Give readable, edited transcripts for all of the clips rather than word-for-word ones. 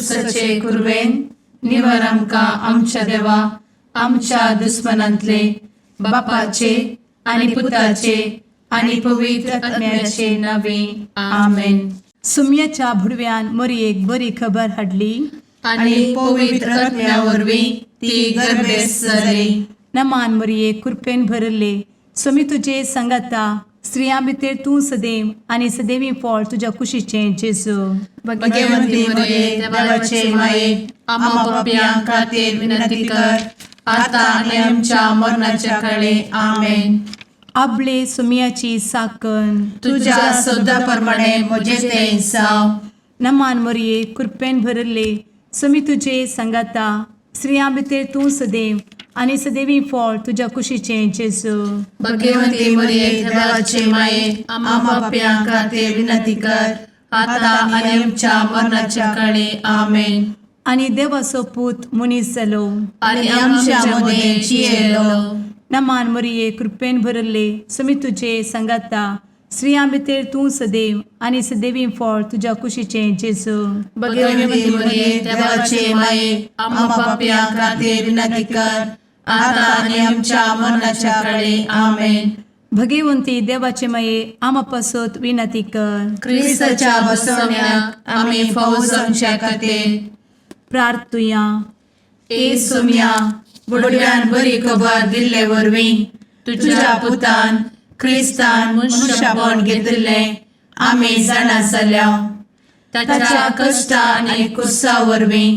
कुर्साचे कुरवेन निवर आमकां आमच्या देवा आमच्या दुस्मनांतले बापाचे आनी पुताचे आनी पवित्र आत्म्याचे नावे आमेन. सुम्याच्या भुडव्यान मोरयेक बरी खबर हाडली. आनी पवित्र आत्म्या वरवीं ती गर्भेस्त जाली. नमान मोरये, कृपेन भरले, स्वामी तुजे सांगाता, स्त्रियां भितर तूं सदैव आनी सदैवी फळ तुज्या कुशीचें जेजू. भगवंती मरिये, देवाचे माये, आम्हा पापयां खातीर विनंती कर, आता आनी आमच्या मरणाच्या काळे. आमेन. आबले सुम्याची साकन. तुझ्या शब्दा प्रमाणे म्हजे ते जावं. नमान मोरये, कृपेन भरले, स्वामी तुजे सांगाता, स्त्रियां भितर तूं सदैव आनी सदैवी फळ तुज्या कुशीचें जेजू. भगवंती मरिये, देवाचे माये, आम्हा पापयां खातीर विनंती कर, आता आनी आमच्या मरणाच्या काळे. आमेन. आनी देवाचो पूत मनीस जालो आनी आमच्या मदें जियेलो. नमान मोरये, कृपेन भरले, स्वामी तुजे सांगाता, स्त्रियां भितर तूं सदैव आनी सदैवी फळ तुज्या कुशीचें जेजू. भगवंती मरिये, देवाचे माये, आम्हा पापयां खातीर विनंती कर, आता आनी आमच्या मरणाच्या काळे. आमेन. भगवंती देवाचे माये, आमा पासत विनंती कर. क्रिस्ताच्या बसवण्याक आमी फावो जावच्या खातीर प्रार्थुया. ए सोम्या, बुडव्यान बरी खबर दिल्ले वरवीं तुझ्या पुतान क्रिस्तान मनुष्यपण घेतिल्लें आमी जाणा जाल्या. ताच्या कश्टा आनी कुर्सा वरवीं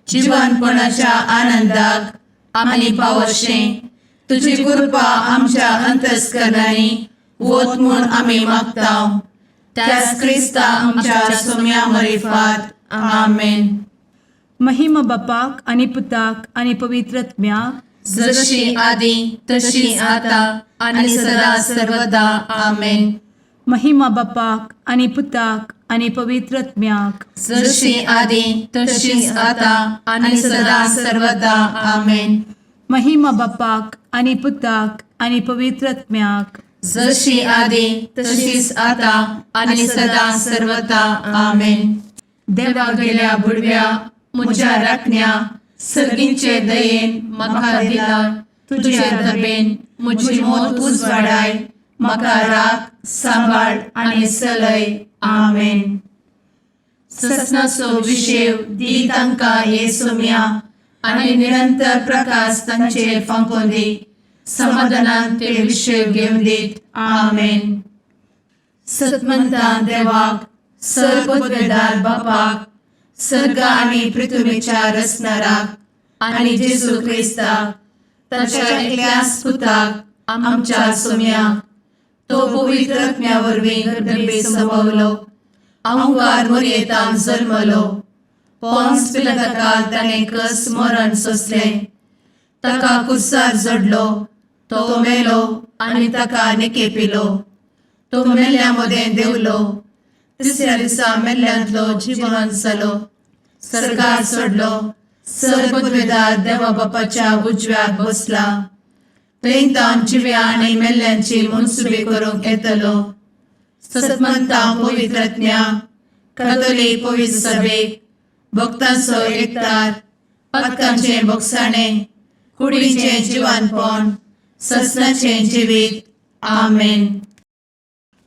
जिवनपणाच्या आनंदाक आमी पावशें तुजी कृपा आमच्या अंतस्करणांनी वत म्हूण आमी मागता, त्याच क्रिस्ता आमच्या सोम्या मरिफात. आमेन. महिमा बापाक आनी पुताक आनी पवित्र आत्म्याक. जशी आदी तशी आता आणि सदा सर्वदा. आमेन. महिमा बापाक आनी पुताक आनी पवित्र आत्म्याक. जशी आदी तशीच आता आणि सदा सर्वदा. आमेन. महिमा बापाक आनी पुताक आनी पवित्र आत्म्याक. जशी आदी तशीच आता आणि सदा सर्वदा. आमेन. देवा गेल्या बुडव्या म्हज्या राखण्या, सर्गींचे दयेन म्हाका दिला तुझे दबेन म्हजी मोत उजवाडाय, म्हाका राख, सांबाळ आनी चलय. आमेन. ससनाचो विशेव दी तांकां हे सोम्या आनी निरंतर प्रकाश तांचेर फांकोवन दी, समाधानान ते विशेव घेवन दीत. आमेन. सतमंतान देवाक, सर्वपदवेदार बापाक, सर्ग आनी पृथ्वीच्या रचणाराक आनी जेजू क्रिस्ताक ताच्या एकल्याच पुताक आमच्या सोम्याक, तो पवित्र आत्म्या वरवीं गर्भे संभवलो, अंकार मोरयेतान जल्मलो, पोन्स पिलाताकाल ताणें कस मरण सोंसलें, ताका कुर्सार जडलो, तो मेलो आनी ताका निकेपिलो, तो मेल्ल्या मदें देंवलो, तिसऱ्या दिसा मेल्ल्यांतलो जिवन जालो, सर्गार चडलो, सर्वपदवेदार देवा बापाच्या उजव्याक बसला, थंय तावन जिव्या आनी मेल्ल्यांची मनसुबी करूंक येतलो. सतमंता पवित्र आत्म्या, कातोलीक पवित्र सभेक, भक्तांचो एकतार, पातकांचें भोगसाणें, कुडीचें जिवानपण, ससनाचें जिवीत. आमेन.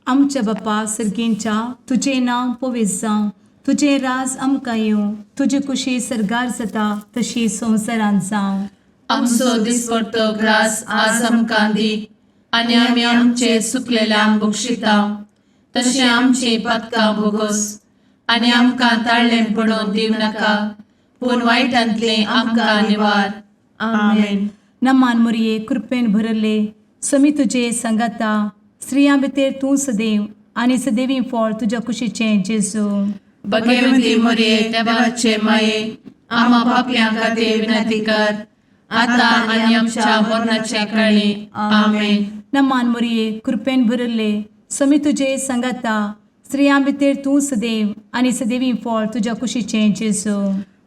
आमच्या बापा सर्गींच्या, तुजें नांव पवित्र जावं, तुजें राज आमकां येवं, तुजी कुशी सर्गार जाता तशी संवसारांत जावं. आमचो दिसपडतो ग्रास आज आमकां दी आनी आमी आमचे चुकलेल्यांक बक्षिता तशें आमची पातकां भोगोस आनी आमकां ताळ्ळें पडोवन दिवं नाका, पूण वायटांतलें आमकां निवार. आमेन. नमान मोरये, कृपेन भरले, समी तुजे सांगाता, स्त्रियां भितर तूं सदैव आनी सदैवी फळ तुज्या कुशीचें जेजू. भगवती मोरये, देवाचे माये, आम्हा पापयां खातीर विनंती कर, आता आनी आमच्या मरणाच्या काळी. आमेन. नमान मोरये, कृपेन भरले, समी तुजे सांगाता, स्त्रियां भितर तूं सदैव आनी सदैवी फळ तुज्या कुशीचें जेजू.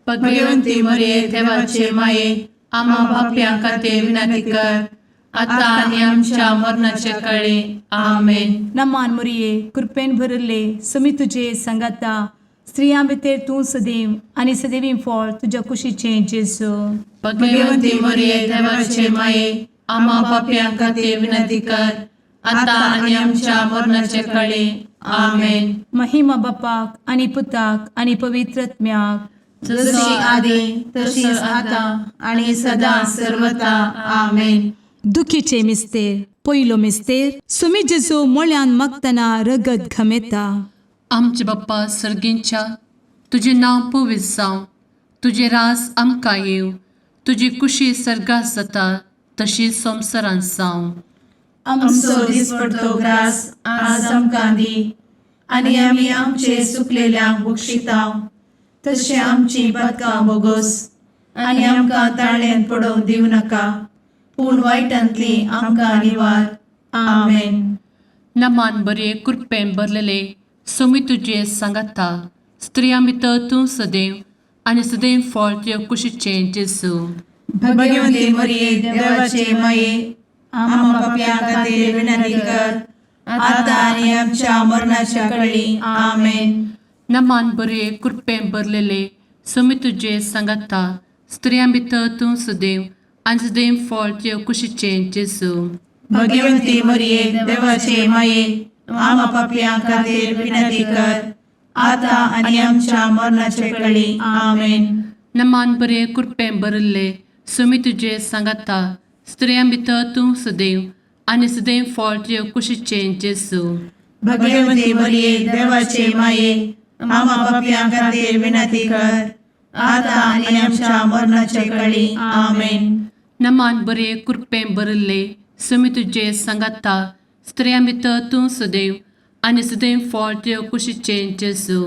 भगवती मोरये, देवाचे माये, आम्हा पापयां खातीर विनंती कर, आता आनी आमच्या मरणाच्या काळी. आमेन. नमान मोरये, कृपेन भरले, समी तुजे सांगाता, स्त्रियां भितर तूं सदैव आनी सदैवी फळ तुज्या कुशीचें जेजू. भगवती मरिये, देवाचे माये, आम्हा पापयां खातीर विनंती कर, आतां आनी आमच्या मरणाचे कळी. आमेन. महिमा बापाक आनी पुताक आनी पवित्र आत्म्याक. जशी आदी तशीच आतां आनी सदां सर्वता. आमेन. दुखीचे मिस्तेर. पयलो मिस्तेर, सुमी जेजू मोळ्यान मागतना रगत घमेता. आमचे बाप्पा सर्गींच्या, तुजें नांव पवित्र जावं, तुजें रास आमकां येवं, तुजी कुशी सर्गात जाता तशी संवसारांत जावं. आमचो दिसपडतो ग्रास आज आमकां दी आनी आमी आमचे सुकलेल्यांक बक्षितांव तशें आमची पदकां बोगोस आनी आमकां ताळ्यान पडोवंक दिवं नाका, पूण वायटांतली आमकां निवार. आमेन. नमान बरे, कृपेन भरलेले, सोमी तुजे सांगाता, स्त्रियां भितर तूं सदैव आनी सदैव फळ तुजे कुशीचें जेजू. भगवती मरिये, देवाचे माये, आम्हा पापयां खातीर विनंती कर, आतां आनी आमच्या मरणाच्या कळी. आमेन. नमान बरे, कृपेन भरलेले, सोमी तुजे सांगाता, स्त्रियां भितर तूं सदैव आनी सदैव फळ तुजे कुशीचें जेजू. भगवती मरिये, देवाचे माये, आम्हा पापयां खातीर विनंती कर, आतां आनी आमच्या मरणाच्या कळी. आमेन. नमान बरे, कृपेन भरिल्ले, सुमी तुजे सांगाता, स्त्रियां भितर तूं सदैव आनी सदैव फळ तुजे कुशीचें जेजू. भगवती मरिये, देवाचे माये, आम्हा पापयां खातीर विनंती कर, आतां आनी आमच्या मरणाच्या कळी. आमेन. नमान बरे, कृपेन भरिल्ले, सुमी तुजे सांगाता, स्त्रियां भितर तूं सदैव आनी सदैव फळ तुजे कुशीचें जेजू.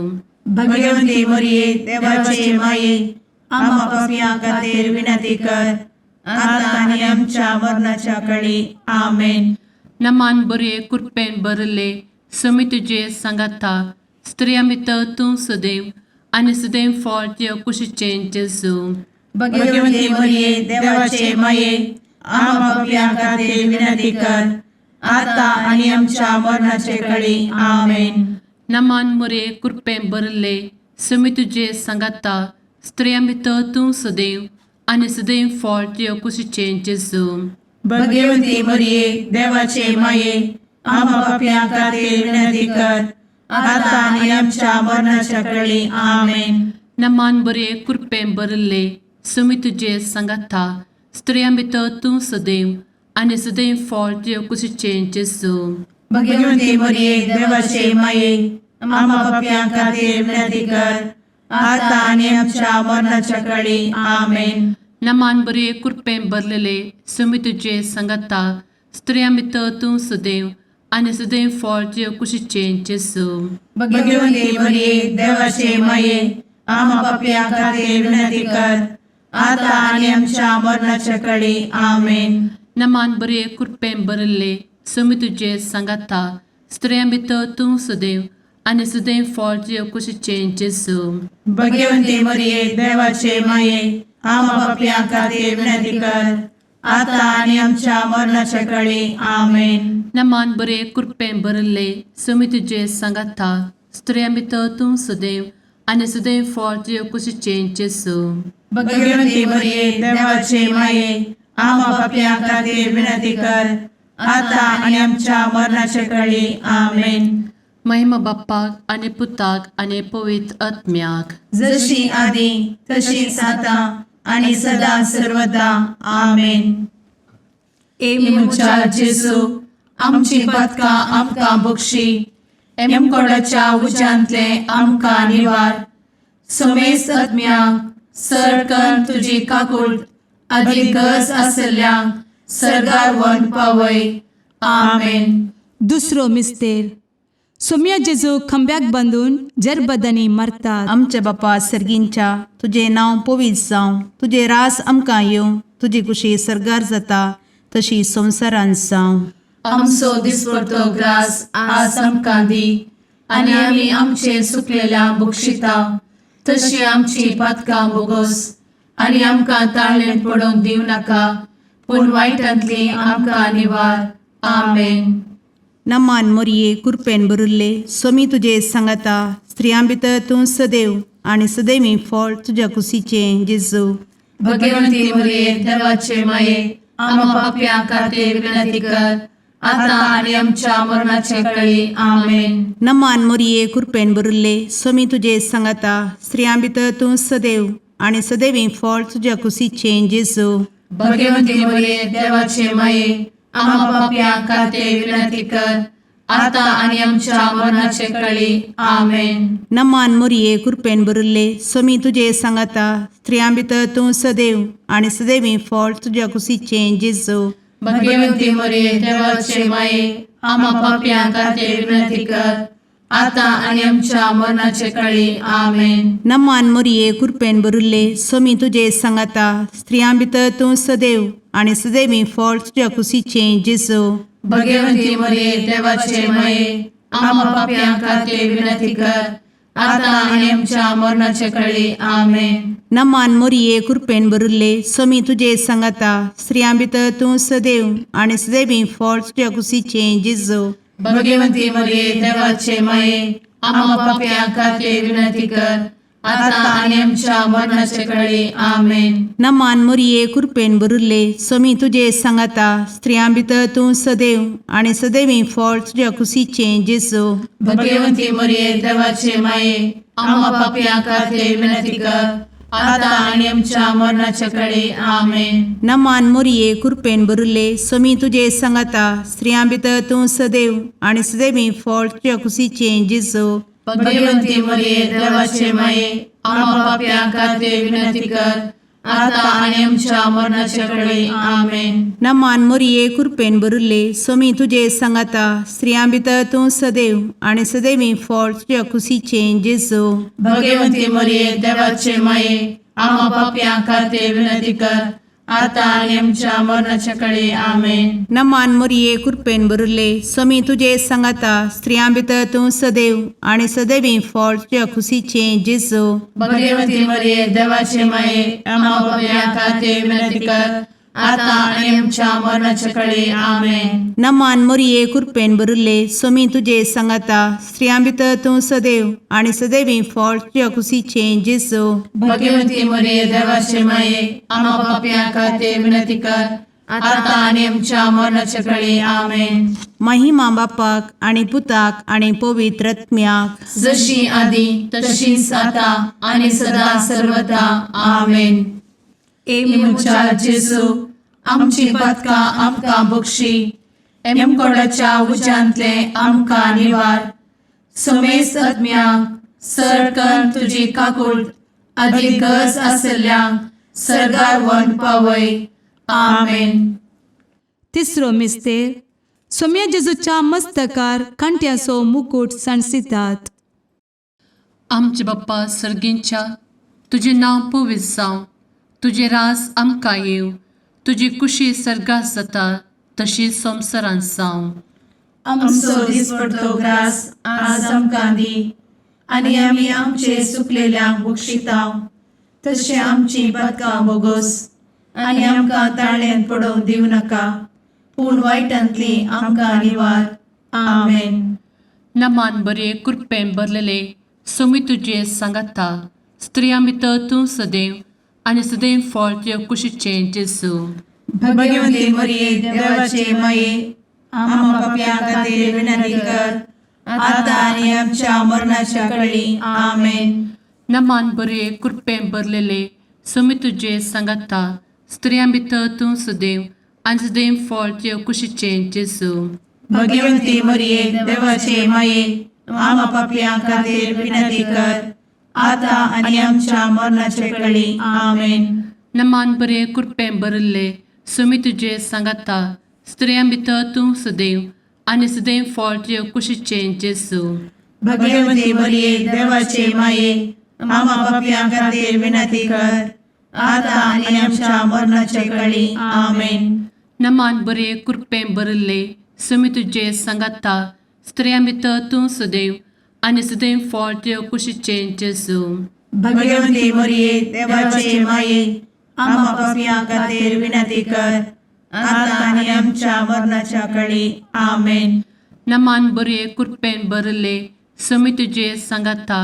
भगवती मरिये, देवाचे माये, आम्हा पापयां खातीर विनंती कर, आतां आनी आमच्या मरणाच्या कळी. आमेन. नमान बरे, कृपेन भरिल्ले, सुमी तुजे सांगाता, स्त्रियां भितर तूं सदैव आनी सदैव फळ तुजे कुशीचें जेजू. भगवती मरिये, देवाचे माये, आम्हा पापयां खातीर विनंती कर, आतां आनी आमच्या मरणाचे कळी. आमेन. नमान मुरे, कृपेन भरिल्ले, सुमी तुजे सांगाता, स्त्रियां भितर तूं सदैव आनी सदैव फळ तुजे कुशीचें जेजू. भगवती मरिये, देवाचे माये, आम्हा पापयां खातीर विनंती कर, आतां आनी आमच्या मरणाच्या कळी. आमेन. नमान बरे, कृपेन भरिल्ले, सुमी तुजे सांगाता, स्त्रियां भितर तूं सदैव आनी सदैव फळ तुजे कुशीचें जेजू. भगवती मरिये, देवाचे माये, आम्हा पापयां खातीर विनंती कर, आतां आनी आमच्या मरणाच्या कळी. आमेन. नमान बरे, कृपेन भरलेले, सुमी तुजे सांगाता, स्त्रियां भितर तूं सदैव आनी सदैव फळ तुजे कुशीचें जेजू. भगवती मरिये, देवाचे माये, आम्हा पापयां खातीर विनंती कर, आतां आनी आमच्या मरणाच्या कळी. आमेन. नमान बरे, कृपेन भरिल्ले, सुमी तुजे सांगाता, स्त्रियां भितर तूं सदैव आनी सदैव फळ तुजे कुशीचें जेजू. भगवती मरिये, देवाचे माये, आम्हा पापयां खातीर विनंती कर, आतां आनी आमच्या मरणाच्या कळी. आमेन. नमान बरे, कृपेन भरिल्ले, सुमी तुजे सांगाता, स्त्रियां भितर तूं सदैव आनी सदैव फळ तुजे कुशीचें जेजू. भगवती मरिये, देवाचे माये, आम्हा पापयां खातीर विनंती कर, आतां आनी आमच्या मरणाच्या कळी. आमेन. महिमा बाप्पाक आनी पुताक आनी पवित्र आत्म्याक. जशी आदी तशीच आतां आनी सदां सर्वदा. आमेन. ए म्हज्या जेजू, आमची पदकां आमकां बक्षी, एमकोडाच्या उज्यांतले आमकां निवार, समेस्त आत्म्यांक सरकन तुजी काकूळ आदी गरज आसल्ल्यांक सर्गार व्हरून पावय. आमेन. दुसरो मिस्तेर, सोम्या जेजू खांब्याक बांदून जरबदांनी मारतात. आमच्या बापा सर्गींच्या, तुजें नांव पवित्र जावं, तुजें रास आमकां येवं, तुजी कुशी सर्गार जाता तशी संवसारांत जावं. आमचो दिसपडतो ग्रास आज आमकां दी आनी आमी आमचे सुकलेल्या बक्षिता तशी आमची पातकां बोगोस आनी आमकां ताळ्ळें पडोवंक दिवं नाका, पूण वायटांतली आमकां निवार. आमेन. नमान मोरये कुरपेन बरुल्ले सोमी तुजे सांगाता स्त्रियां भितर तूं सदैव आनी सदैवी फळ तुज्या कुशीचें जेजू. भगवंती मरिये देवाचे माये आम्हा पापयां खातीर विनंती कर आता आणि आमच्या मरणाचे कळी. आमेन. नमान मोरये कुरपेन बरुल्ले सोमी तुजे सांगाता स्त्रियां भितर तूं सदैव आनी सदैवी फळ तुज्या कुशीचें जेजू. भगवंती मरिये देवाचे माये आम्हा पापयां खातीर विनंती कर आता आणि आमच्या मरणाचे कळी. आमेन. नमान मोरये कुरपेन बरुल्ले सोमी तुजे सांगाता स्त्रियां भितर तूं सदैव आनी सदैवी फळ तुज्या कुशीचें जेजू. भगवंती मरिये देवाचे माये आम्हा पापयां खातीर विनंती कर आता आणि आमच्या मरणाचे कळी. आमेन. नमान मोरये कुरपेन बरुल्ले सोमी तुजे सांगाता स्त्रियां भितर तूं सदैव आनी सदैवी फळ तुज्या कुशीचें जेजू. भगवंती मरिये देवाचे माये आम्हा पापयां खातीर विनंती कर आता आणि आमच्या मरणाचे कळी. आमेन. नमान मोरये कुरपेन बरुल्ले सोमी तुजे सांगाता स्त्रियां भितर तूं सदैव आनी सदैवी फळ तुज्या कुशीचें जेजू. भगवंती मरिये देवाचे माये आम्हा पापयां खातीर विनंती कर आता आणि आमच्या मरणाचे कळी. आमेन. नमान मोरये कुरपेन बरुल्ले सोमी तुजे सांगाता स्त्रियां भितर तूं सदैव आनी सदैवी फळ तुज्या कुशीचें जेजू. भगवंती मरिये देवाचे माये आम्हा पापयां खातीर विनंती कर आता आणि आमच्या मरणाच्या कळी. आमेन. नमान मोरये कुरपेन बरुल्ले सोमी तुजे सांगाता स्त्रियां भितर तूं सदैव आनी सदैवी फळ तुज्या कुशीचें जेजू. भगवंती मरिये देवाचे माये आम्हा पापयां खातीर विनंती कर आता आणि आमच्या मरणाच्या कळी. आमेन. नमान मोरये कुरपेन बरुल्ले सोमी तुजे सांगाता स्त्रियां भितर तूं सदैव आनी सदैवी फळ तुज्या कुशीचें जेजू. भगवंती मरिये देवाचे माये आम्हा पापयां खातीर विनंती कर आता आणि आमच्या मरणाच्या कळी. आमेन. नमान मोरये कुरपेन बरुल्ले सोमी तुजे सांगाता स्त्रियां भितर तूं सदैव आनी सदैवी फळ तुज्या कुशीचें जेजू. भगवंती मरिये देवाचे माये आम्हा पापयां खातीर विनंती कर आता आणि आमच्या मरणाच्या कळी. आमेन. नमान मोरये कुरपेन बरुल्ले सोमी तुजे सांगाता स्त्रियां भितर तूं सदैव आनी सदैवी फळ तुज्या कुशीचें जेजू. भगवंती मरिये देवाचे माये आम्हा पापयां खातीर विनंती कर आता आणि आमच्या मरणाच्या कळी. आमेन. महिमा बापाक आनी पुताक आनी पवित्र आत्म्याक. जशी आदी तशीच आता आणि सदा सर्वदा. आमेन. ए म्हज्या जेजू आमची पातकां आमकां बक्षी एमकोडाच्या उज्यांतले आमकां निवार समेस्त आत्म्यांक सरकन तुजी काकूट आदी गरज आसल्ल्यांक सर्गार व्हरून पावय. आमेन. तिसरो मिस्तेर सोम्या जेजूच्या मस्तकार कांट्याचो मुकूट सांडसितात. आमचे बाप्पा सर्गींच्या तुजें नांव पवित्र जावं, तुजें राज आमकां येवं, तुजी कुशी सर्गात जाता तशी संवसारांत जावं. आमचो दिसपडतो ग्रास आज आमकां दी आनी आमी आमचे सुकलेल्यांक बक्षितांव तशें आमची पातकां बोगोस आनी आमकां ताळ्यांत पडोवंक दिवं नाका पूण वायटांतली आमकां निवार. आमेन. नमान बरे कृपेन भरलेले सोमी तुजे सांगाता स्त्रियां भितर तूं सदैव आनी सदैव फळ तुज्या कुशीचें जेजू. भगवंती मरिये देवाचे माये आम्हा पापयां खातीर विनंती कर आता आणि आमच्या मरणाच्या कळी. आमेन. नमान बरे कृपेन भरलेले सोमी तुजे सांगाता स्त्रियां भितर तूं सदैव आनी सदैव फळ तुज्या कुशीचें जेजू. भगवंती मरिये देवाचे माये आम्हा पापयां खातीर विनंती कर आता आणि आमच्या मरणाच्या कळी. आमेन. नमान बरे कृपेन भरिल्ले सोमी तुजे सांगाता स्त्रियां भितर तूं सदैव आनी सदैव फळ तुज्या कुशीचें जेजू. भगवंती मरिये देवाचे माये आम्हा पापयां खातीर विनंती कर आता आणि आमच्या मरणाच्या कळी. आमेन. नमान बरे कृपेन भरिल्ले सोमी तुजे सांगाता स्त्रियां भितर तूं सदैव आनी सदैव फळ तुज्या कुशीचें जेजू. भगवंती मरिये देवाचे माये आम्हा पापयां खातीर विनंती कर आता आणि आमच्या मरणाच्या कळी. आमेन. नमान बरये कृपेन भरले समी तुजे सांगाता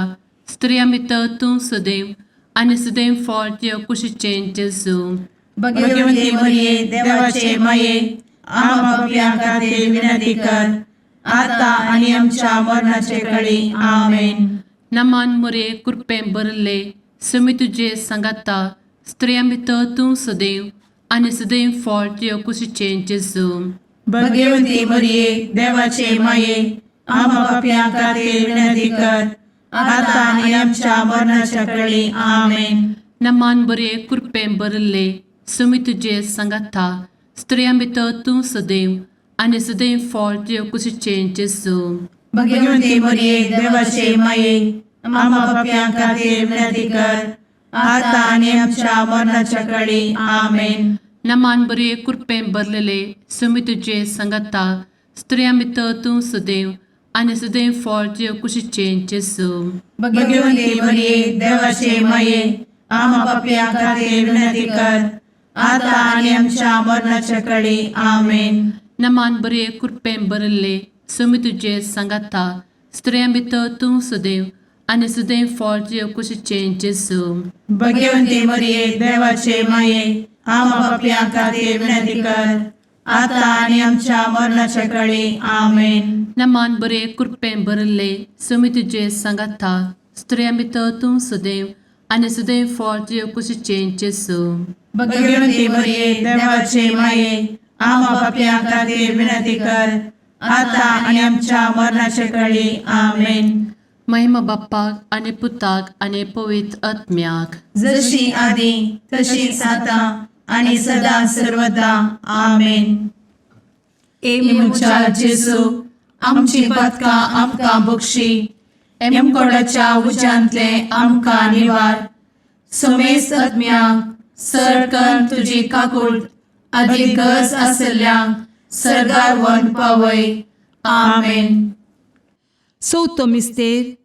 स्त्रियां भितर तूं सदैव आनी सदैव फळ तुज्या कुशीचें जेजू. भगवती मरिये, देवाचे माये, आम्हा पापयां खातीर विनंती कर, आता आनी आमच्या मरणाचे कळी. आमेन. नमान मुरे कृपेन भरले समी तुजे सांगाता स्त्रियां भितर तूं सदैव आनी सदैव फळ तुज्या कुशीचें जेजू. भगवती मरिये, देवाचे माये, आम्हा पापयां खातीर विनंती कर, आता आनी आमच्या मरणाच्या कळी. आमेन. नमान बरे कृपेन भरले समी तुजे सांगाता स्त्रियां भितर तूं सदैव आनी सदैव फळ तुज्या कुशीचें जेजू. भगवती मरिये, देवाचे माये, आम्हा पापयां खातीर विनंती कर, आता आनी आमच्या मरणाच्या कळी. आमेन. नमान बरे कृपेन भरलेले समी तुजे सांगाता स्त्रियां भितर तूं सदैव आनी सदैव फळ तुज्या कुशीचें जेजू. भगवती मरिये, देवाचे माये, आम्हा पापयां खातीर विनंती कर, आता आनी आमच्या मरणाच्या कळी. आमेन. नमान बरे कृपेन भरले समी तुजे सांगाता स्त्रियां भितर तूं सदैव आनी सदैव फळ तुज्या कुशीचें जेजू. भगवती मरिये, देवाचे माये, आम्हा पापयां खातीर विनंती कर, आता आनी आमच्या मरणाच्या कळी. आमेन. नमान बरे कृपेन भरले समी तुजे सांगाता स्त्रियां भितर तूं सदैव आनी सदैव फळ तुज्या कुशीचें जेजू. भगवती मरिये, देवाचे माये, आम्हा पापयां खातीर विनंती कर, आता आनी आमच्या मरणाच्या कळी. आमेन. महिमा बाप्पाक आनी पुताक आनी पवित्र आत्म्याक. जशी आदी तशीच आता आणि सदा सर्वदा. आमेन. ए म्हज्या जेजू, आमची पातकां आमकां बक्षी, एमकोडाच्या उज्यांतले आमकां निवार, समेस्त आत्म्यांक सरकन तुजी काकूळ आदी गरज आसल्ल्यांक सर्गार व्हरून पावय. आमेन. चवथो मिस्तेर.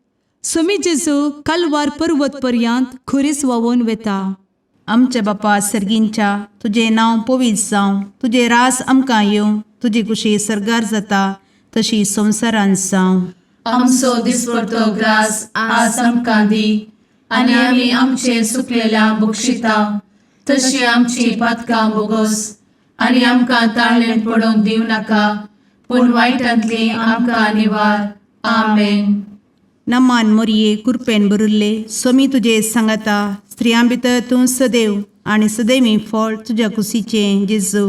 सोमी जेजू कालवार पर्वत पर्यंत खुरीस व्हांवून वेता. आमच्या बापा सर्गींच्या, तुजें नांव पवित्र जावं, तुजें रास आमकां येवं, तुजी कुशी सर्गार जाता तशी संवसारांत जावं. आमचो दिसपडतो ग्रास आज आमकां दी, आनी आमी आमचे सुकलेल्या बक्षिता तशी आमची पातकां बोगोस, आनी आमकां ताळणेंत पडोवंक दिवं नाका, पूण वायटांतली आमकां निवार. आमेन. नमान मोरये, कुरपेन भरिल्ले, सोमी तुजे सांगाता, स्त्रियां भितर तूं सदैव आनी सदैवी फळ तुज्या कुशीचें जेजू.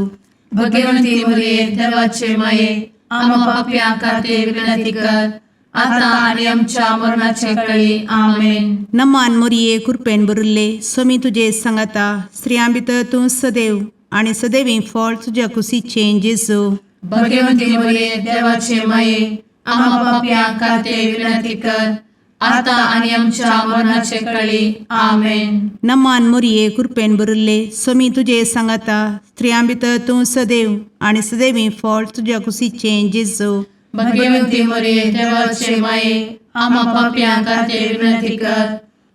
भगवंती मरिये, देवाचे माये, आम्हा पापयां खातीर विनंती कर, आता आनी आमच्या मरणाचे कळी. आमेन. नमान मोरये, कुरपेन भरिल्ले, सोमी तुजे सांगाता, स्त्रियां भितर तूं सदैव आनी सदैवी फळ तुज्या कुशीचें जेजू. भगवंती मरिये, देवाचे माये, आम्हा पापयां खातीर विनंती कर, आता आनी आमच्या मरणाचे कळी. आमेन. नमान मोरये, कुरपेन भरिल्ले, सोमी तुजे सांगाता, स्त्रियां भितर तूं सदैव आनी सदैवी फळ तुज्या कुशीचें जेजू. भगवंती मरिये, देवाचे माये, आम्हा पापयां खातीर विनंती कर,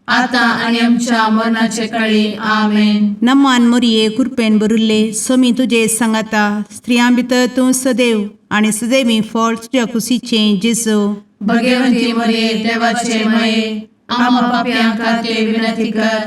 आता आनी आमच्या मरणाचे कळी. आमेन. नमान मोरये, कुरपेन भरिल्ले, सोमी तुजे सांगाता, स्त्रियां भितर तूं सदैव आनी सदैवी फळ तुज्या कुशीचें जेजू. भगवंती मरिये, देवाचे माये, आम्हा पापयां खातीर विनंती कर,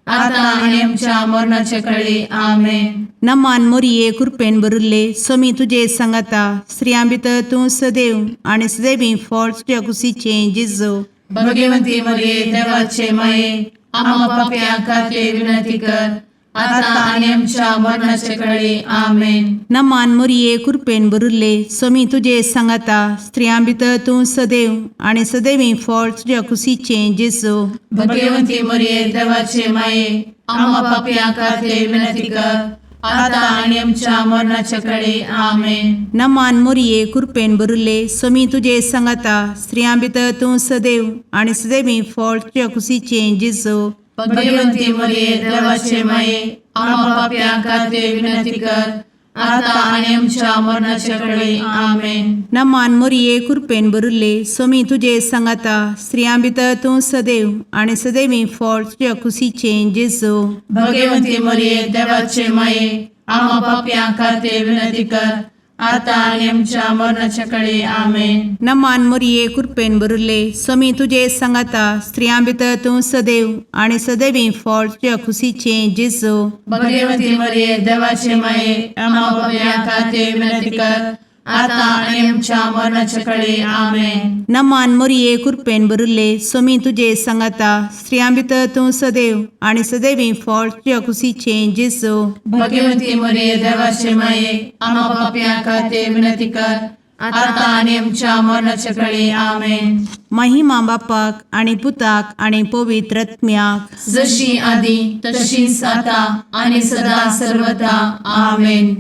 आता आनी आमच्या मरणाचे कळी. आमेन. नमान मोरये, कुरपेन भरिल्ले, सोमी तुजे सांगाता, स्त्रियां भितर तूं सदैव आनी सदैवी फळ तुज्या कुशीचें जेजू. भगवंती मरिये, देवाचे माये, आम्हा पापयां खातीर विनंती कर, आता आनी आमच्या मरणाचे कळी. आमेन. नमान मोरये, कुरपेन भरिल्ले, सोमी तुजे सांगाता, स्त्रियां भितर तूं सदैव आनी सदैवी फळ तुज्या कुशीचें जेजू. भगवंती मरिये, देवाचे माये, आम्हा पापयां खातीर विनंती कर, आता आनी आमच्या मरणाचे कळी. आमेन. नमान मोरये, कुरपेन भरिल्ले, सोमी तुजे सांगाता, स्त्रियां भितर तूं सदैव आनी सदैवी फळ तुज्या कुशीचें जेजू. भगवंती मरिये, देवाचे माये, आम्हा पापयां खातीर विनंती कर, आता आनी आमच्या मरणाचे कळी. आमेन. नमान मोरये, कुरपेन भरिल्ले, सोमी तुजे सांगाता, स्त्रियां भितर तूं सदैव आनी सदैवी फळ तुज्या कुशीचें जेजू. भगवंती मरिये, देवाचे माये, आम्हा पापयां खातीर विनंती कर, आतां आनी आमच्या मरणाच्या कडे आमेन. नमान मोरये कृपेन भरिल्ले स्वामी तुजे सांगाता स्त्रियां भितर तूं सदैव आनी सदैवी फळ तुज्या खुशीचें जेजू. भगवती मरिये देवाचे माये आम्हा पापयां खातीर विनंती कर आतां आनी आमच्या मरणाच्या कडे आमेन. नमान मोरये कृपेन भरिल्ले स्वामी तुजे सांगाता स्त्रियां भितर तूं सदैव आनी सदैवी फळ तुज्या खुशीचें जेजू. भगवती मरिये देवाचे माये आम्हा पापयां खातीर विनंती कर आतां आनी आमच्या मरणाच्या कडे आमेन. महिमा बापाक आनी पुताक आनी पवित्र आत्म्याक. जशी आदी तशीच आता आणि सदा सर्वदा आमेन.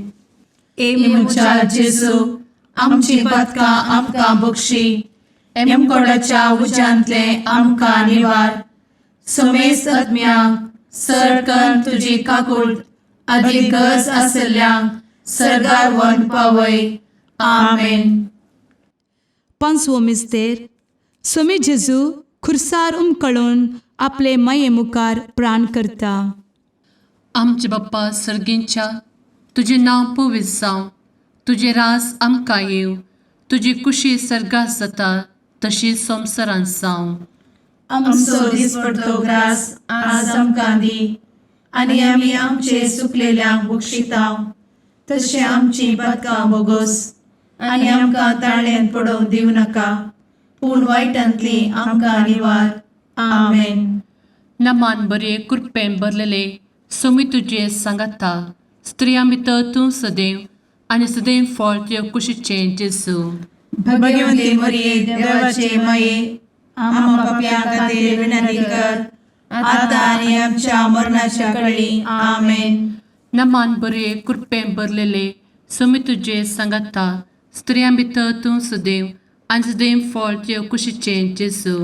ए म्हज्या जेजू आमची पातकां आमकां बक्षी एमकोडाच्या उज्यांतले आमकां निवार समेस्त आत्म्यांक सरकन तुजी काकूळ आदी गरज आसल्ल्यांक सरगार वन पावय आमेन. पांचवो मिस्तेर स्वामी जेजू खुर्सार उमकळून आपले माये मुखार प्राण करता. आमचे बाप्पा सर्गींच्या तुजें नांव पवित्र जावं, तुजें रास आमकां येवं, तुजी कुशी सर्गात जाता तशी संवसारांत जावं. आमचो दिसपडतो ग्रास आज आमकां दी आनी आमी आमचे सुकलेल्यांक बक्षितांव तशें आमची पातकां बोगोस आनी आमकां ताळ्यान पडोवंक दिवं नाका पूण वायटांतली आमकां निवार आमेन. नमान बरे कृपेन भरलेले स्वामी तुजे सांगाता स्त्रियां भितर तूं सदैव आनी सदैव फळ तुज्या कुशीचें जेजू. भगवती मरिये देवाचे माये आम्हा पापयां खातीर विनंती कर आतां आनी आमच्या मरणाच्या कळी आमेन. नमान बरे कृपेन भरलेले स्वामी तुजे सांगाता स्त्रियां भितर तूं सदैव आनी सदैव फळ तुज्या कुशीचें जेजू.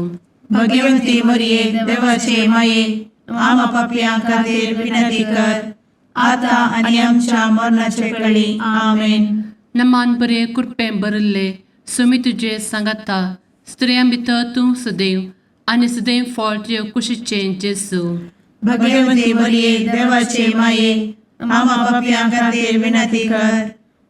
भगवती मरिये देवाचे माये आम्हा पापयां खातीर विनंती कर आतां आनी आमच्या मरणाचे कळी आमेन. नमान बरे कृपेन भरिल्ले स्वामी तुजे सांगाता स्त्रियां भितर तूं सदैव आनी सदैव फळ तुज्या कुशीचें जेजू. भगवती मरिये देवाचे माये आम्हा पापयां खातीर विनंती कर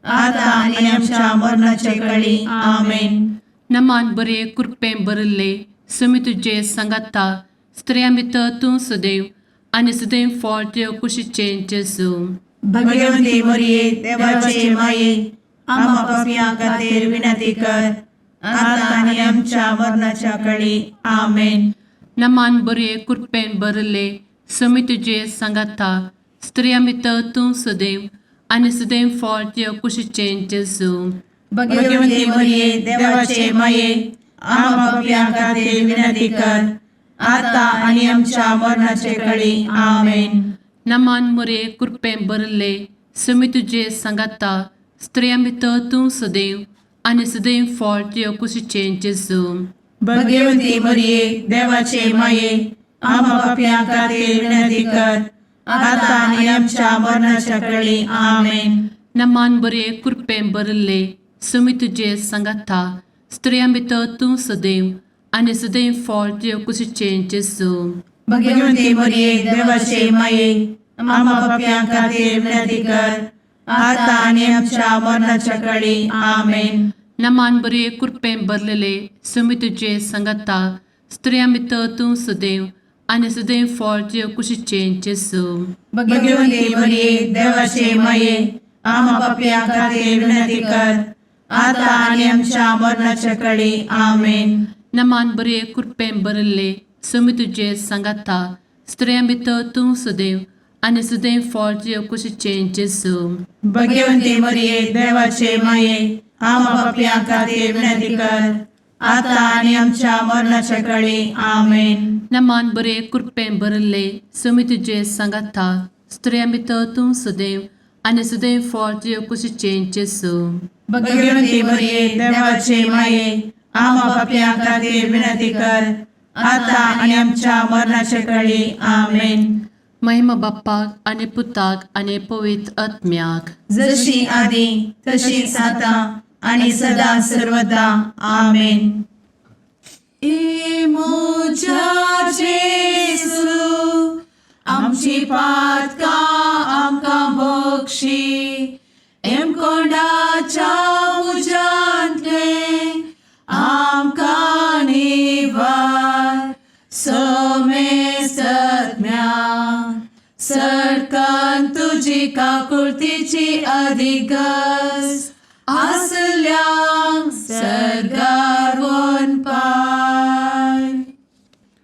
आतां आनी आमच्या मरणाचे कळी आमेन. नमान बरे कृपेन भरिल्ले स्वामी तुजे सांगाता स्त्रियां भितर तूं सदैव आनी सदैव फळ तुज्या कुशीचें जेजू. भगवती मरिये देवाचे माये आम्हा पापयां खातीर विनंती कर आतां आनी आमच्या मरणाच्या कळी आमेन. नमान बरे कृपेन भरिल्ले स्वामी तुजे सांगाता स्त्रियां भितर तूं सदैव आनी सदैव फळ तुज्या कुशीचें जेजू. भगवती मरिये देवाचे माये आम्हा पापयां खातीर विनंती कर आतां आनी आमच्या मरणाचे कळी आमेन. नमान मोरे कृपेन भरिल्ले स्वामी तुजे सांगाता स्त्रियां भितर तूं सदैव आनी सदैव फळ तुज्या कुशीचें जेजू. भगवती मरिये देवाचे माये आम्हा पापयां खातीर विनंती कर आतां आनी आमच्या मरणाच्या कळी आमेन. नमान बरे कृपेन भरिल्ले स्वामी तुजे सांगाता स्त्रियां भितर तूं सदैव आनी सदैव फळ तुज्या कुशीचें जेजू. भगवती मरिये देवाचे माये आम्हा पापयां खातीर विनंती कर आतां आनी आमच्या मरणाच्या कळी आमेन. नमान बरे कृपेन भरलेले स्वामी तुजे सांगाता स्त्रियां भितर तूं सदैव आनी सदैव फळ तुज्या कुशीचें जेजू. भगवती मरिये देवाचे माये आम्हा पापयां खातीर विनंती कर आतां आनी आमच्या मरणाच्या कळी आमेन. नमान बरे कृपेन भरिल्ले स्वामी तुजे सांगाता स्त्रियां भितर तूं सदैव आनी सदैव फळ तुज्या कुशीचें जेजू. भगवती मरिये देवाचे माये आम्हा पापयां खातीर विनंती कर आतां आनी आमच्या मरणाच्या कळी आमेन. नमान बरे कृपेन भरिल्ले स्वामी तुजे सांगाता स्त्रियां भितर तूं सदैव आनी सदैव फळ तुज्या कुशीचें जेजू. भगवती मरिये देवाचे माये आम्हा पापयां खातीर विनंती कर आतां आनी आमच्या मरणाच्या कळी आमेन. महिमा बाप्पाक आनी पुताक आनी पवित्र आत्म्याक. जशी आदी तशीच आतां आणि सदा सर्वदा आमेन. ए म्हज्या जेजू आमची पातकां आमकां बक्षी हेमकोंडाच्या उज्यांतले आमकां निवार समेस्तज्ञा सरकान तुजी काकुळतीची अधिगस आसल्यांक सरगार पाय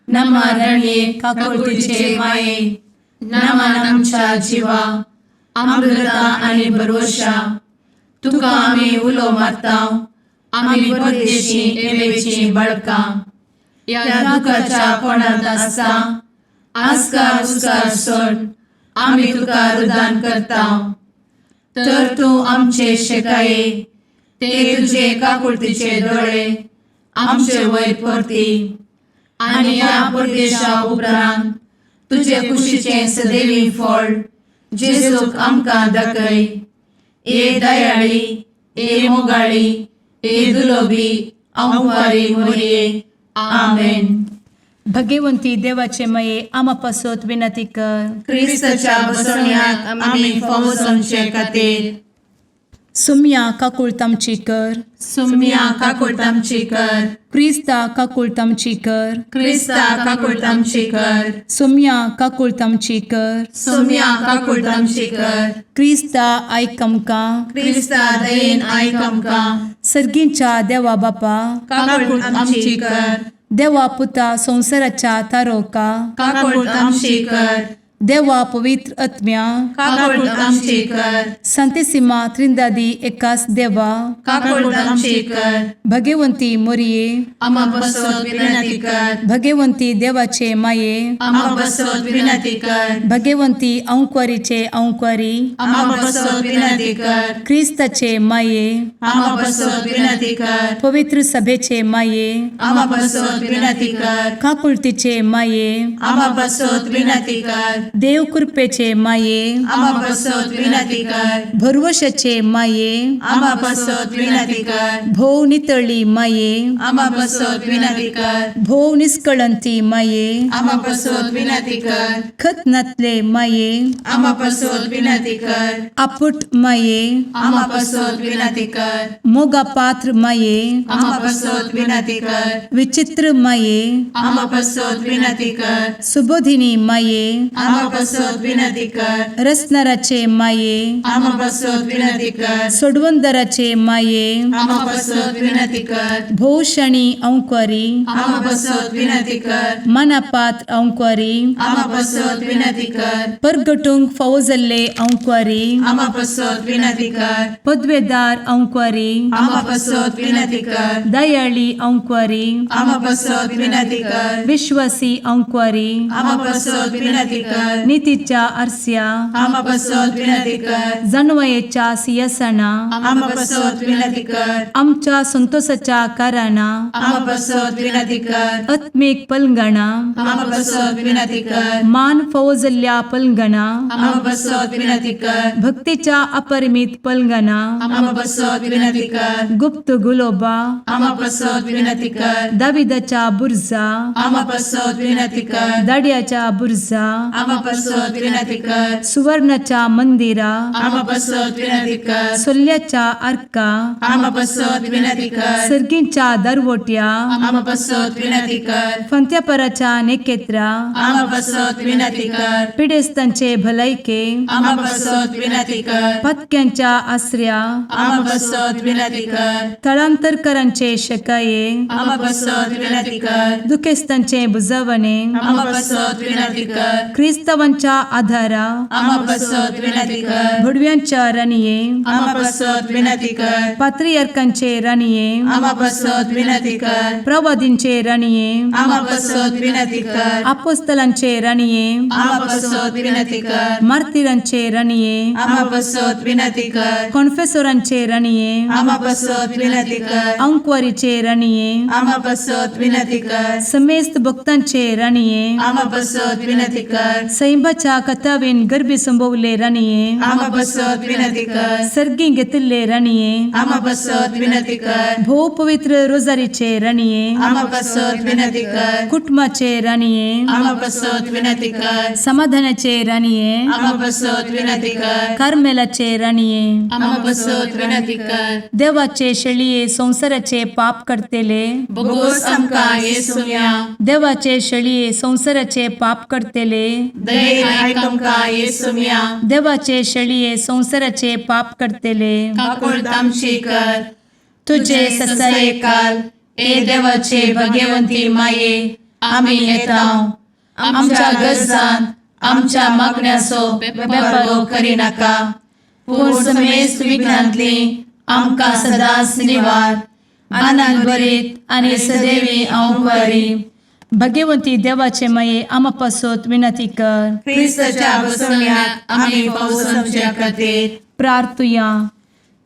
नमरणे काकुळतीचे माये नमन आमच्या जिवा अमृता आनी भरवशा तुका आमी उलो मारता आमी परदेशी एवेची बळकां ह्या दुखाच्या कोणांत आसता आस्कार उस्कार सोड आमी तुका रुदान करता तर तूं आमचे शेकाये ते तुजे काकुळतीचे दोळे आमचे वयर परती आनी ह्या परदेशा उपरांत तुजे कुशीचें सदैवी फळ जेजूक आमकां दाखय. ए दयाळी, ए मोगाळी, ए दुलोबी अंवारी मोरये. आमेन. भगवंती देवाचे मये आमा पासत विनंती कर. क्रिस्ताच्या बसवण्याक आमी फावो जावचे खातीर. सुम्या काकुळत आमची कर. सुम्या काकुळट आमची कर. क्रिस्ता काकुळत आमची कर. क्रिस्ता काकुळट आमची कर. सुम्या काकुळत आमची कर. सुम्या काकुळट आमची कर. क्रिस्ता आयक आमकां. क्रिस्ता दयेन आयक आमकां. सर्गींच्या देवा बापा, काकुळट आमची कर. देवा पुता संवसाराच्या तारोका, काकुळट आमची कर. देवा पवित्र आत्म्या, काकुळट आमची कर. संतेसिमा त्रिंदादी एकास देवा, काकुळट आमची कर. भगवंती मोरये, आमा बसत विनंती कर. भगवंती देवाचे माये, आमा बसत विनंती कर. भगवंती अंक्वारीचे अंक्वारी, आमा बसत विनंती कर. क्रिस्ताचे माये, आमा बसत विनंती कर. पवित्र सभेचे माये, आमा बसत विनंती कर. काकुळतीचे माये, आमा बसत विनंती कर. देव कृपेचे माये, आमा बसत विनंती कर. भरवशाचे माये, आमा बसत विनंती कर. भोव नितळी माये, आमा बसत विनंती कर. भोव निष्कळंती माये, आमा बसत विनंती कर. खत नातले माये, आमा बसत विनंती कर. आपुट माये, आमा बसत विनंती कर. मोगा पात्र माये, आमा बसत विनंती कर. विचित्र माये, आमा बसत विनंती कर. सुबोधिनी माये, आमा बसत विनंती कर. रसनाराचे माये, आमा बसत विनंती कर. सोडवंदराचे माये, आमा बसत विनंती कर. भोवशणी अंक्वारी, आमा बसत विनंती कर. मनापात्र अंक्वारी, आमा बसत विनंती कर. परगटूंक फावो जाल्ले अंक्वारी, आमा बसत विनंती कर. पदवेदार अंक्वारी, आमा बसत विनंती कर. दयाळी अंक्वारी, आमा बसत विनंती कर. विश्वासी अंक्वारी, आमा बसत विनंती कर. नितीच्या आरस्या, आमा बसत विनंती कर. जानवयेच्या सियासना, आमा बसत विनंती कर. आमच्या संतोषाच्या कारणां, आमा बसत विनंती कर. आत्मीक पलंगणा, आमा बसत विनंती कर. मान फावो जाल्ल्या पलंगणा, आमा बसत विनंती कर. भक्तीच्या अपरिमित पलंगणा, आमा बसत विनंती कर. गुप्त गुलोबा, आमा बसत विनंती कर. दाविदाच्या बुर्जा, आमा बसत विनंती कर. दाड्याच्या बुर्जा, आमा बसत विनंती कर. सुवर्णाच्या मंदिरा, आमा बसत विनंती कर. सोल्ल्याच्या आर्का, आमा बसत विनंती कर. सर्गींच्या दरवट्या, आमा बसत विनंती कर. फंत्यापराच्या नेकेत्रा, आमा बसत विनंती कर. पिडेस्तांचे भलायके, आमा बसत विनंती कर. पत्क्यांच्या आसऱ्या, आमा बसत विनंती कर. थळांतरकरांचे शकाये, आमा बसत विनंती कर. दुखेस्तांचे बुजवणे, आमा बसत विनंती कर. क्रिस्तावांच्या आधारा, आमा बसत विनंती कर. भुडव्यांच्या राणये, आमा बसत विनंती कर. पात्रियर्कांचे राणये, आमा बसत विनंती कर. प्रवादींचे राणये, आमा बसत विनंती कर. आपोस्तलांचे राणये, आमा बसत विनंती कर. मार्तिरांचे राणये, आमा बसत विनंती कर. कॉन्फेसोरांचे राणये, आमा बसत विनंती कर. अंक्वारीचे राणये, आमा बसत विनंती कर. समेस्त भक्तांचे राणये, आमा बसत विनंती कर. सैंबाच्या कथावेन गर्भी संभवले राणये आमा बसत विनंती कर. सर्गी घेतिल्ले राणये आमा बसत विनंती कर. भोव पवित्र रोजारीचे राणये आमा बसत विनंती कर. कुटुंबाचे राणये आमा बसत विनंती कर. समाधानाचे राणये आमा बसत विनंती कर. कार्मेलाचे राणये आमा बसत विनंती कर. देवाचे शेळये संवसाराचे पाप करतेले बोगोस आमकां येसुम्या. देवाचे शेळये संवसाराचे पाप करतेले दयेन आयक आमकां येसुम्या. देवाचे शेळये संवसाराचे पाप करतेले काकुळट आमची कर. तुझे ससायेकाल ए देवाचे भगवंती माये आमी येता आमच्या गरजान आमच्या मागण्याचो बेपर्वो करिनाका, पूण समेस्त विघ्नांतली आमकां सदांच निवार. आनंद भरीत आनी सदैवी अंकुरी भगवंती देवाचे माये आमा पासत विनंती कर. क्रिस्ताच्या बसवण्यात आमी पावसाच्या खातीर प्रार्थुया.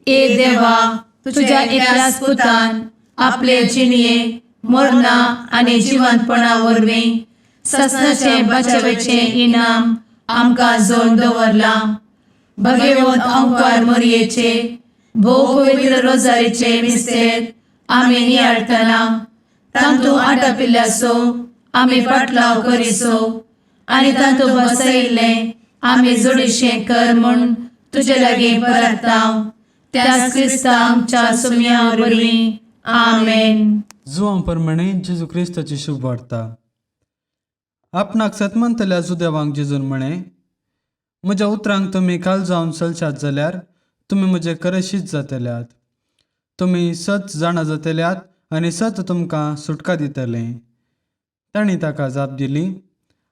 ए देवा, तुझ्या एकल्याच पुतान आपले जिणये मरणा आनी जिवंतपणा वरवीं ससनाचे बचावेचे इनाम आमकां जोड दवरलां. भगवंत अंकार मोरयेचे भोव पवित्र रोजारीचे मिस्तेर आमी नियाळटना तांतू आटापिल्ल्याचो आमी पाटलाव करिसो आनी तांतू बसयिल्लें आमी जोडीशें कर म्हूण तुजे लागीं परताव त्याच क्रिस्ता आमच्या सुम्या वरवीं. आमेन. जुवां प्रमाणे जेजू क्रिस्ताची शुभ वार्ता. आपणाक सतमंतल्या जुदेवांक जेजून म्हळें, म्हज्या उतरांक तुमी काल जावन चलशात जाल्यार तुमी म्हजे करशीच जातल्यात. तुमी सत जाणा जातल्यात आनी सत तुमकां सुटका दितलें. तांणी ताका जाप दिली,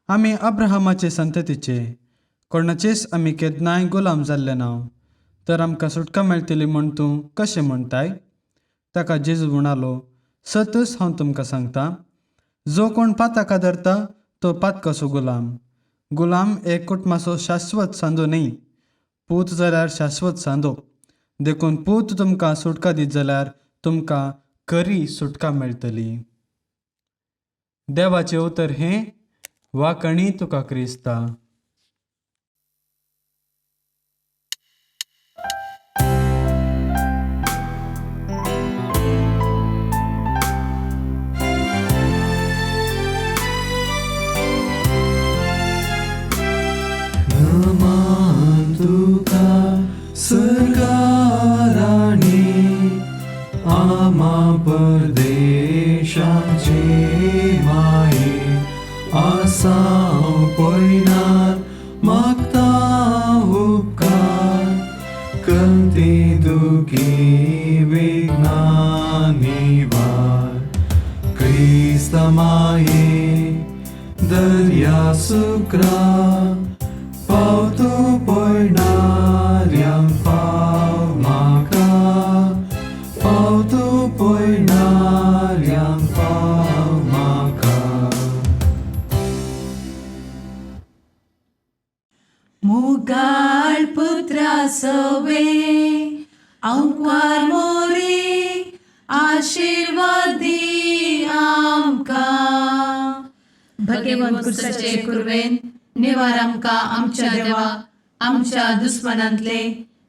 आमी अब्राहमाचे संततीचे, कोणाचेच आमी केन्नाय गुलाम जाल्ले ना, तर आमकां सुटका मेळटली म्हूण तूं कशें म्हणटाय? ताका जेजू म्हणालो, सतच हांव तुमकां सांगता, जो कोण पाताका धरता तो पातकाचो गुलाम. गुलाम एक कुटुंबाचो शाश्वत सांदो न्ही, पूत जाल्यार शाश्वत सांदो. देखून पूत तुमकां सुटका दीत जाल्यार तुमकां खरी सुटका मेळटली. देवाचें उतर हें वाकणी तुका क्रिस्ता. नमन तुका सरकाराणी आमा परदेशाचे माये आसाव पयनार मागता उपकार कंती दुखी विघ्ना निवार क्रिस्ता माये दर्या सुक्रा पावतो पयणाऱ्यांक पाव म्हाका पावतो पयणाऱ्यांक पाव म्हाका. मुगाळ पुत्रा सवे अंकार मोरे आशिर्वादी आमकां. भगवंत कुर्साचे कुर्वेन निवार आमकां आमच्या देवा आमच्या दुस्मनांतले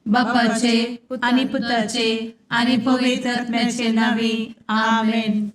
बापाचे आनी पुताचे आनी पवित्र आत्म्याचे नांवी. आमेन.